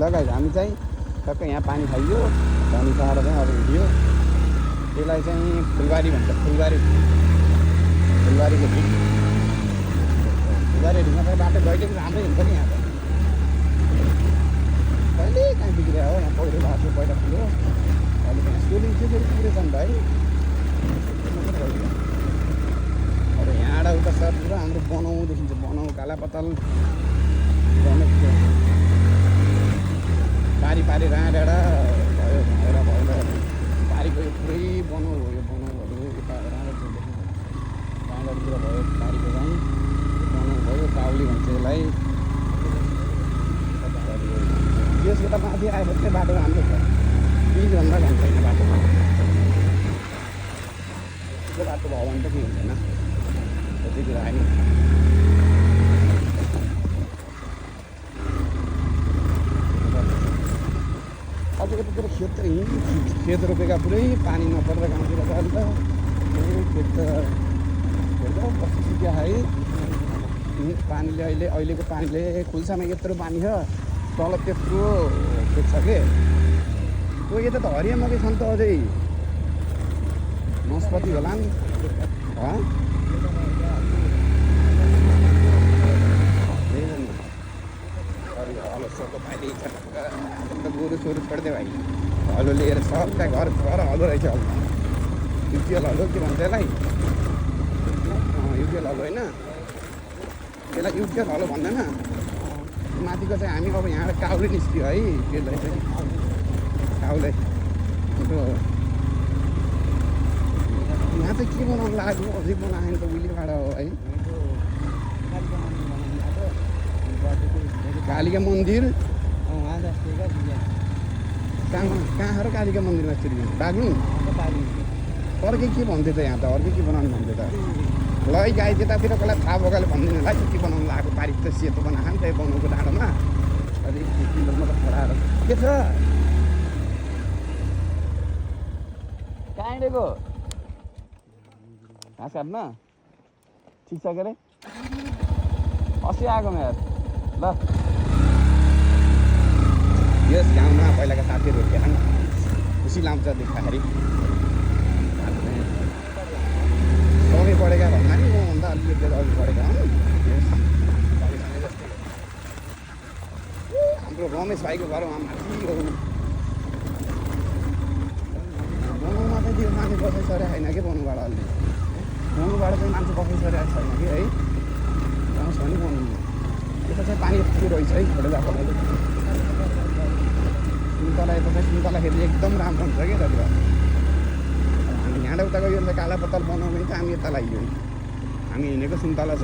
लगाइ हामी चाहिँ टक्कै यहाँ पानी खाइयो पानी खाएर चाहिँ अब हिँड्यो त्यसलाई चाहिँ फुलबारी भन्छ फुलबारीको ढिक फुलबारी ढिकमा चाहिँ बाटो गइले पनि राम्रै हुन्छ नि यहाँ त कहिले कहाँ बिग्रियो हो यहाँ पहिरो भएको थियो पहिला ठुलो अहिले यहाँ सोलिङ चाहिँ फेरि पुरै छन् भाइ अब यहाँबाट उता सर पुरा हाम्रो बनाउँ देखिन्छ बनाउँ कालापताल पारी राँडेर भयो भएर पारीको यो पुरै बनाउ हो यो बनाउहरू यता राँडातिर भयो पारीको चाहिँ बनाउ भयो काउली भन्छ यसलाई यसको त माथि आएपछि चाहिँ बाटो राम्रो छ 20 घन्टा जान्छ होइन बाटोमा त्यो बाटो भयो भने त केही हुँदैन त्यति कुरा आयो अब यतातिर खेत रोपेका पुरै पानी नपरेर गाउँतिर त अहिले त खेत त कस्तो सुक्यो है पानीले अहिलेको पानीले खुल्सामा यत्रो पानी छ तल त्यत्रो खेत छ के त्यो यता त हरिया मकै छन् त अझै नास्पाती होला नि गोरु सोरु छोडिदियो भाइ हलो लिएर सबका घर हलो रहेछ हलो युपिएल हलो के भन्छ यसलाई युपिएल हलो होइन त्यसलाई युपिएल हलो भन्दैन माथिको चाहिँ हामी अब यहाँबाट काउले निस्क्यो है त्यसलाई चाहिँ काउले यहाँ चाहिँ के बनाउनु लाग्यो अझै बनाएन त उहिलेबाट हो है कालिका मन्दिर कहाँ र कालिका मन्दिरमा यसरी बाग्लुङ अर्कै के भन्थ्यो त यहाँ त अर्कै के बनाउनु भन्थ्यो त ल गाई त्यतातिर कसलाई थाहा भएकोले भनिदिनु होला के बनाउनु लगाएको पारी त सेतो बनाएको नि त बनाउनुको डाँडोमा अलिक किलोमा त खडाएर के छ कहाँ हिँडेको घाँस काट्न ठिक छ के अरे अस्ति आएको यार ल यस गाउँमा पहिलाका साथीहरू भेट्छन् खुसी लाउँछ देख्दाखेरि सँगै पढेका भन्दा नि मभन्दा अलिकति अघि पढेका हुन् हाम्रो रमेश भाइको घरमा माथि हो बनाउमा चाहिँ त्यो मान्छे बसाइ सरेको छैन कि बनाउबाट अलि बनाउबाट चाहिँ मान्छे बसाइ सरेको छैन कि है गाउँ छ नि बनाउनु यता चाहिँ पानी यस्तो रहेछ है छोडेर बनाउँदै सुन्तला यता चाहिँ सुन्तला खेती एकदम राम्रो हुन्छ कि त्यतिर हामी यहाँबाट उता गयो भने त कालापताल बनाउनु चाहिँ हामी यता लाग्यो हामी हिँडेको सुन्तला छ